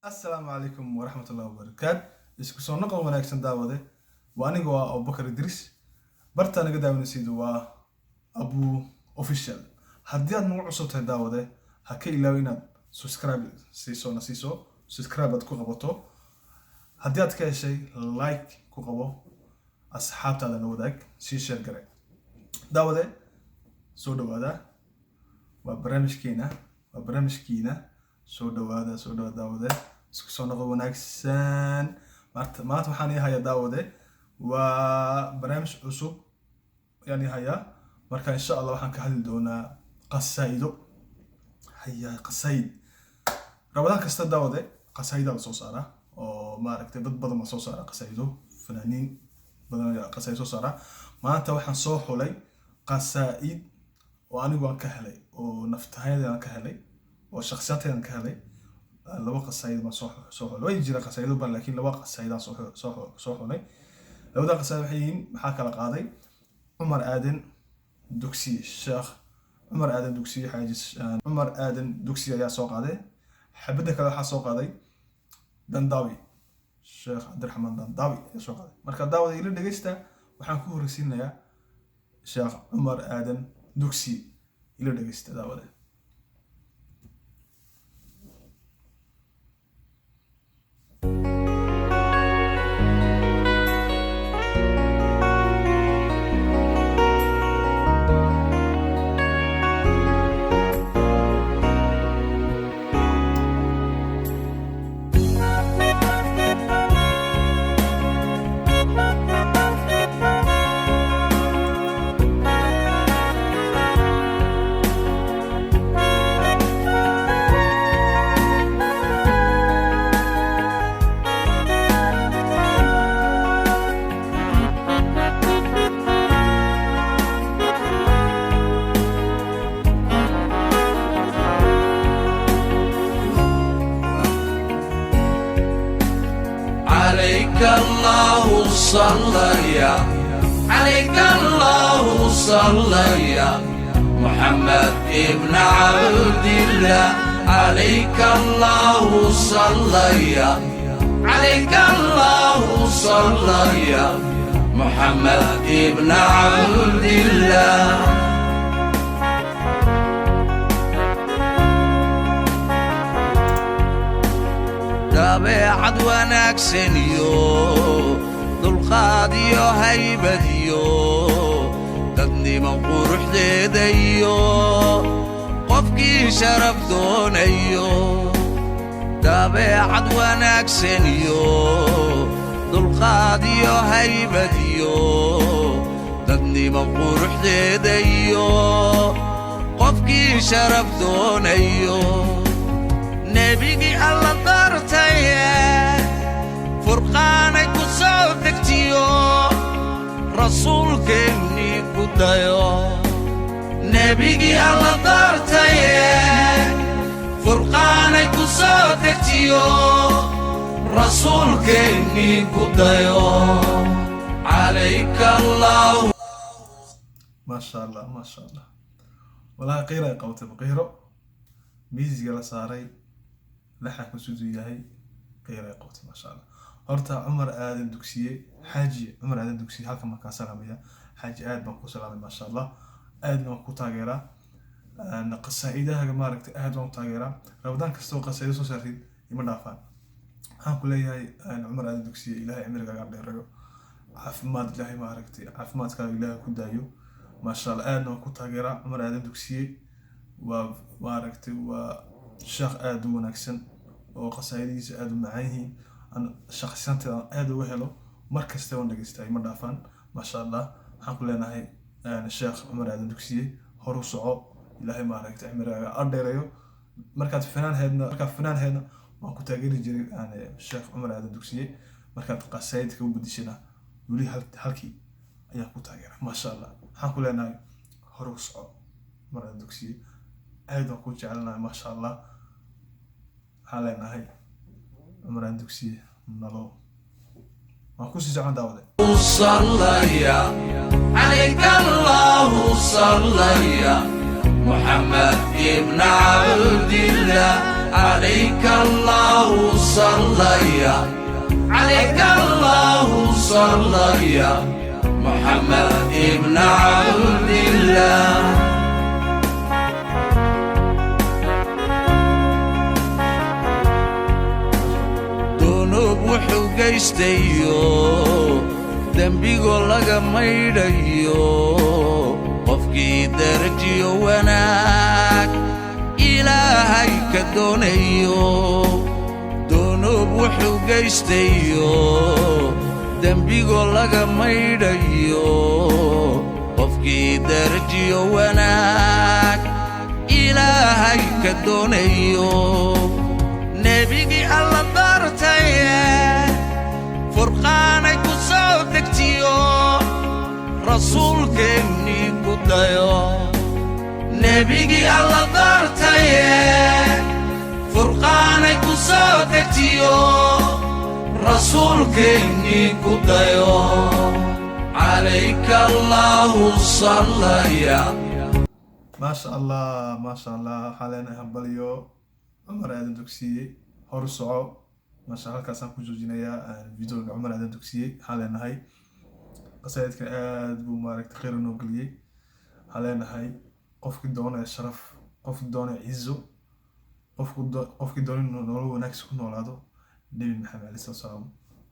Asalaamu calaykum waraxmat ullahi wabarakaat. Isku soo noqon wanaagsan, daawade. Waa aniga, waa Abubakar Idris. Bartaa naga daawanaysid waa Abu Official. Haddii aad nagu cusub tahay, daawade, ha ka ilaawi inaad subscribe siiso, na siiso subscribe aad ku qabato. Haddii aad ka heshay, like ku qabo, asxaabtaada la wadaag, sii share gare. Daawade, soo dhawaada. Waa barnaamijkeena, waa barnaamijkiina. Soo dhawaada, soo dhawaada, daawade. Isku soo noqo wanaagsan. Maanta waxaan ii hayaa, daawade, waa barnaamij cusub ayaan ii hayaa. Marka insha Allah waxaan ka hadli doonaa qasaa'ido. Haya, qasaa'id Ramadaan kasta, daawade, qasaa'idaa la soo saaraa oo maaragtay dad badan baa soo saara qasaa'ido, fanaaniin badan ayaa qasaa'id soo saara. Maanta waxaan soo xulay qasaa'id oo anigu aan ka helay, oo naftahayada aan ka helay, oo shakhsiyaadkayda aan ka helay. Laba qasaa'id baan soo xulay. Way jira qasaa'ido badan, laakiin laba qasaa'id aan soo xulay. Labada qasaa'id waxay yihiin, maxaa kala qaaday Cumar Aadan Dugsiye, Sheekh Cumar Aadan Dugsiye, Xaaji Cumar Aadan Dugsiye ayaa soo qaaday. Xabadda kale waxaa soo qaaday Dandaawi, Sheekh Cabdiraxmaan Dandaawi ayaa soo qaaday. Marka daawada ila dhegeysta. Waxaan ku horeysiinayaa Sheekh Cumar Aadan Dugsiye. Ila dhegeysta, daawada. عليك الله صلى يا، عليك الله صلى يا محمد ابن عبد الله. عليك الله صلى يا، عليك الله صلى يا محمد ابن عبد الله. Dabeecad wanaagsan iyo dulqaad iyo haybad iyo dadnimo quruxdeeda iyo qofkii sharaf doonayo. Dabeecad wanaagsan iyo dulqaad iyo haybad iyo dadnimo quruxdeeda iyo qofkii sharaf doonayo. Nebigii Alla doortaye, Furqaanay ku soo degtiyo, rasuulkeennii ku dayo. Nebigii Alla doortaye, Furqaanay ku soo degtiyo, rasuulkeennii ku dayo. Calayka Allah. Maasha Allah, maasha Allah. Walahi qiira ay qabatay, qiiro. Miisiga la saaray, laxanku siduu yahay, qiira ay qabatay, maasha Allah. Horta Cumar Aadan Dugsiye, Xaaji Cumar Aadan Dugsiye, halkan baan kaa salaamaya, xaaji. Aad baan ku salaamay, maasha Allah. Aad baan ku taageeraa qasaa'idahaga, maaragtay, aad baan u taageeraa. Ramadaan kastoo qasaa'ido soo saartid ima dhaafaan. Waxaan ku leeyahay, Cumar Aadan Dugsiye, Ilaahay cimrigaaga dheerayo, caafimaad Ilaahay, maaragtay, caafimaadkaaga Ilaahay ku daayo. Maasha Allah, aadna waan ku taageeraa. Cumar Aadan Dugsiye waa, maaragtay, waa sheekh aada u wanaagsan oo qasaa'idihiisa aada u macaan yihiin. Aan shakhsiyanteeda aan aada uga helo, mar kasta waan dhegeystaa, ima dhaafaan, maasha Allah. Waxaan ku leenahay, Sheekh Cumar Aadan Dugsiye, horu soco. Ilaahay, maaragtay, cimrigaaga adheerayo. Markaad fanaan heedna waan ku taageeri jiray, Sheekh Cumar Aadan Dugsiye. Markaad qasaayidka u bedishana, weli halkii ayaan ku taageera, maasha Allah. Waxaan ku leenahay, hore u soco, Cumar Aadan Dugsiye. Aad waan ku jecelnahay, maasha Allah. Waxaan leenahay Cumar Aadan Dugsiye nalo. Waan kusii socon, daawade. صلى عليك الله، صلى محمد ابن عبد الله. عليك الله صلى، عليك الله صلى محمد ابن عبد الله. Dunuub wuxuu geystayo, dembigoo laga maydhayo, qofkii darajiyo wanaag Ilaahay ka doonayo. Dunuub wuxuu geystayo, dembigoo laga maydhayo, qofkii darajiyo wanaag Ilaahay ka doonayo. Nebigii Alla doortaye, Furqaanay ku soo degtiyo, rasuulkeennii ku dayo. Nebigii Alla doortaye, Furqaanay ku soo degtiyo, rasuulkeennii ku dayo. Calayka Allaahu sallaya. Maasha Allah, maasha Allah. Waxaa leenahay hambalyo Cumar Aadan Dugsiye, horu soco. Maasha, halkaasaan ku joojinayaa videoga Cumar Aadan Dugsiye. Waxaan leenahay qasaa'idkan aad buu maaragtay khayr noo geliyey. Waxaan leenahay qofkii doonaya sharaf, qofkii doonaya cizo, qofkii doonaya inuu nolol wanaagsan ku noolaado, Nebi Maxamed alayhi salaatu salaam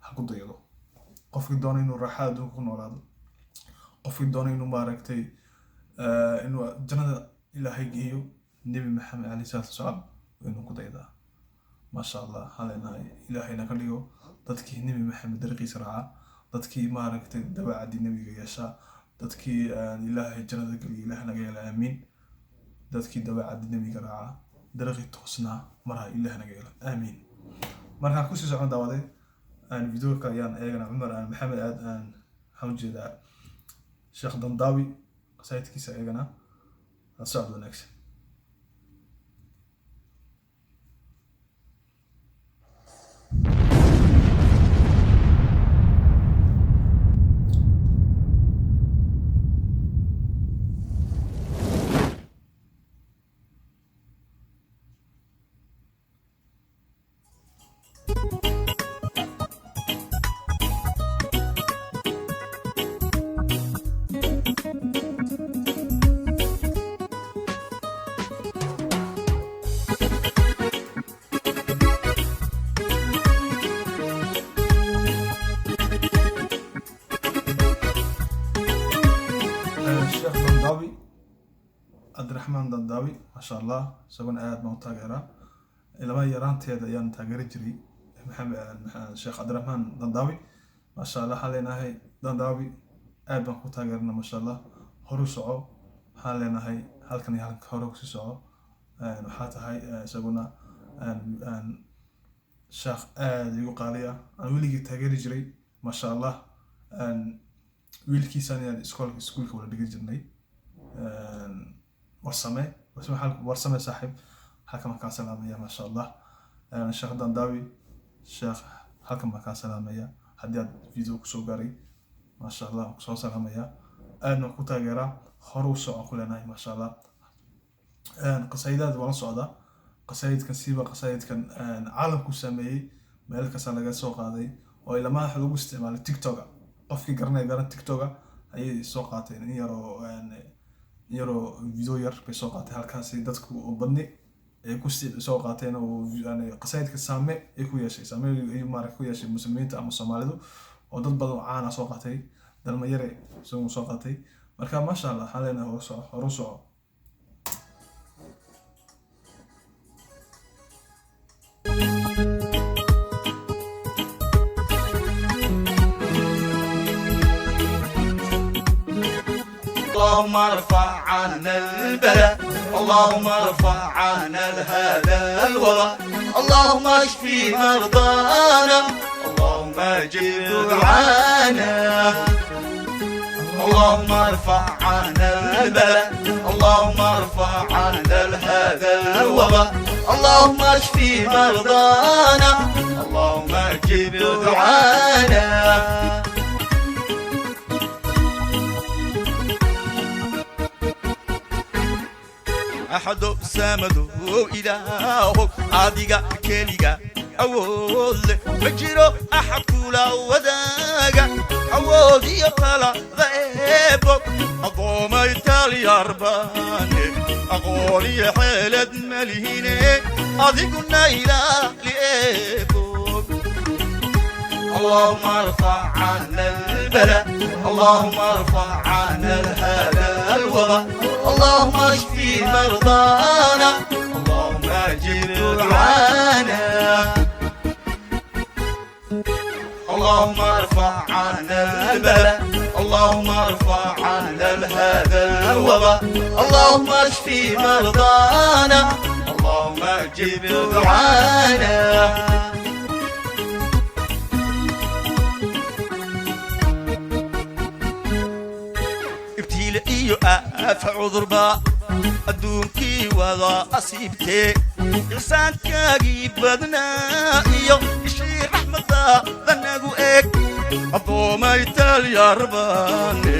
ha ku daydo. Qofkii doonaya inuu raaxada adduunka ku noolaado, qofkii doonaya inuu maaragtay inuu jannada Ilaahay geeyo, Nebi Maxamed alayhi salaatu wasalaam waa inuu ku daydaa. Maasha Allah. Waxaan leenahay Ilaahayna ka dhigo dadkii Nebi Maxamed dariiqiisa raaca, dadkii maaragtay dabeecadii nebiga yeesha, dadkii Ilaahay jannada geliya Ilaah naga yeela, aamiin. Dadkii dabeecadii nebiga raaca, dariiqii toosnaa maraha, Ilaah naga yeela, aamiin. Markaan kusii socon, daawade, aan videoka ayaan eegana Cumar aan Maxamed aad aan waxaan ujeedaa Sheekh Dandaawi qasaa'idkiisa eegana. La socod wanaagsan. Sheekh Dandaawi, Cabdiraxmaan Dandaawi, maasha Allah, isaguna aad baan u taageeraa. Ilama yaraanteeda ayaan taageeri jiray Maxamed Sheekh Cabdiraxmaan Dandaawi, maasha Allah. Waxaan leenahay Dandaawi aad baan ku taageerna, maasha Allah, horu soco. Waxaan leenahay halkan iyo halkan hore kusii soco. Waxaa tahay isaguna sheekh aad igu qaaliya, aan weligii taageeri jiray, maasha Allah. Wiilkiisaan ayaan iskuulka wada dhigan jirnay. Warsame, Warsame, Warsame saaxiib, halkan baan kaa salaamaya, maasha Allah. Sheekh Dandaawi, sheekh, halkan baan kaa salaamaya. Haddii aad video kusoo gaaray, maasha Allah, waan kusoo salaamaya, aadna waan ku taageeraa. Hore u socon ku leenahay, maasha Allah. Qasaidaad waan la socdaa, qasaa'idkan siiba qasaa'idkan caalamku saameeyey, meel kasta laga soo qaaday oo ilamaa waxa lagu isticmaalay TikToka. Qofkii garanaya garan, TikToka ayay soo qaateen in yaroo video yar bay soo qaateen. Halkaasi dadku oo badni ay ku soo qaateen oo yani qasaa'idka saame ay ku yeeshay, saame ay maaragtay ku yeeshay muslimiinta ama Soomaalidu, oo dad badan oo caan ah soo qaatay, dalmayare isagu soo qaatay. Marka maasha Allah, waxaan leenahay horu soco, horu soco. اللهم ارفع عنا البلاء، اللهم ارفع عنا هذا الوباء، اللهم اشفي مرضانا، اللهم اجب دعانا. اللهم ارفع عنا البلاء، اللهم ارفع عنا هذا هذا الوباء، اللهم اشفي مرضانا، اللهم اجب دعانا. أحد سامد إله adiga keliga awood leh, ma jiro axad kula wadaaga awood iyo talada Eebo. Addoomay taalyarbaane, aqoon iyo xeelad malihine, adiguna ilaali Eebo. اللهم ارفع عنا البلاء، اللهم ارفع عنا هذا الوباء، اللهم اشفي مرضانا، اللهم اجب دعانا. اللهم ارفع عنا البلاء، اللهم ارفع عنا هذا الوباء، اللهم اشفي مرضانا، اللهم اجب دعانا. Ibtiile iyo aafa cudurba adduunkii wada asiibtee, ixsaankaagii badnaa iyo ishii raxmadaada nagu eg. Addoomay taalyarbaane,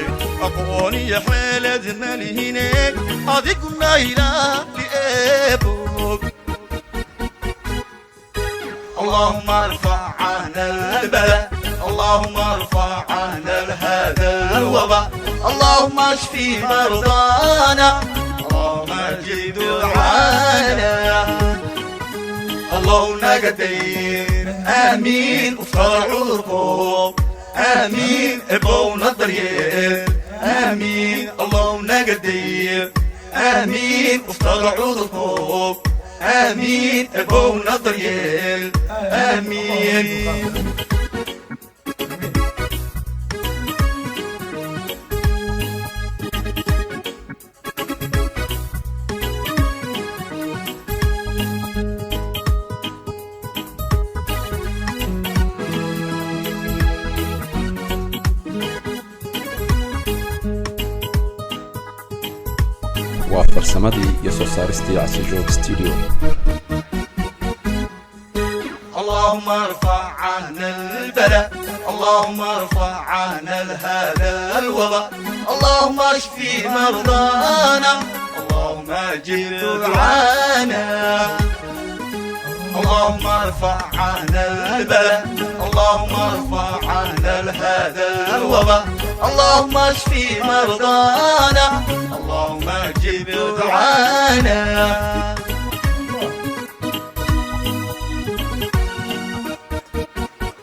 aqoon iyo xeelad malihine, adiguna ilaali Eebog. اللهم ارفع عنا البلاء، اللهم ارفع عنا هذا الوباء، اللهم اشفي مرضانا، اللهم اجب دعانا. اللهم نقدين امين وصار عذركم امين ابونا الضرير امين. اللهم نقدين امين وصار عذركم امين ابونا الضرير امين. Waa farsamadii iyo soo saaristii Casijoog Studio. اللهم ارفع عنا البلاء، اللهم ارفع عنا هذا الوباء، اللهم اشفي مرضانا، اللهم اجب دعانا. اللهم ارفع عنا البلاء، اللهم ارفع عنا هذا الوباء، اللهم اشفي مرضانا، اللهم اجب دعانا.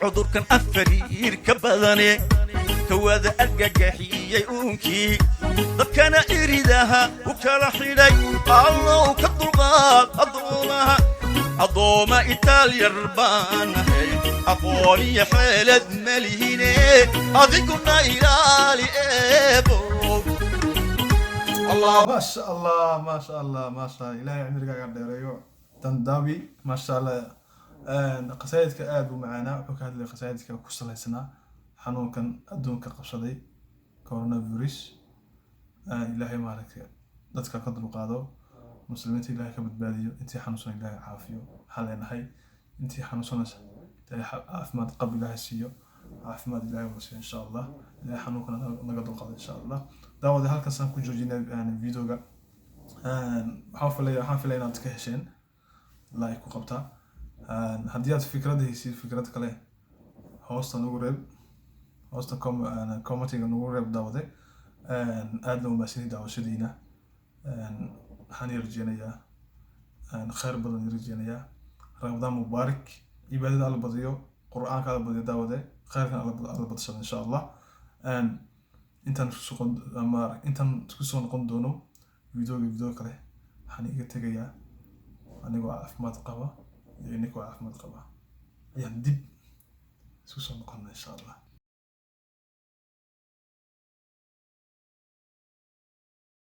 Cudurkan afariir ka badane kawaada argagaxiyey uunkii, dadkana iridaha u kala xidhay, Allow ka dulqaad addoomaha. Addooma itaalyar baanahay, aqoon iyo xeelad malihine, adiguna ilaali Eebo. Allah. Maasha Allah, maasha Allah, maasha Allah. Ilaahay cimrigaaga dheereeyo, Dandaawi, maasha Allah. Qasaa'idka aad buu macaanaa. Wuxuu ka hadlay qasaa'idka ku salaysnaa xanuunkan adduunka qabsaday, coronavirus. Ilaahay maaragtay dadka ka dulqaado, muslimiinta Ilaahay ka badbaadiyo, intii xanuunsan Ilaahay caafiyo. Waxaan leenahay intii xanuunsanaysa Ilaahay caafimaad qab Ilaahay siiyo, caafimaad Ilaahay uu siiyo insha Allah. Ilaahay xanuunkana naga dulqaado insha Allah. Daawada, halkaasaan ku joojinay videoga. Waxaan filaya inaad ka hesheen. Like ku qabtaa. Haddii aad fikrad haysid, fikrad kale hoosta nagu reeb, hoosta commentiga nagu reeb. Daawade, aadna u mahadsanid daawashadiina. Waxaan ii rajeynayaa khayr badan ii rajeynayaa. Ramadaan mubaarak. Cibaadada Alla badiyo, Qur'aanka Alla badiyo. Daawade, khayrkan Alla badsado insha Allah. Intaan isku soo noqon doono videoga video kale, waxaan iga tegayaa anigoo caafimaad qaba iyo inikoo caafimaad qaba ayaan dib isku soo noqona insha Allah.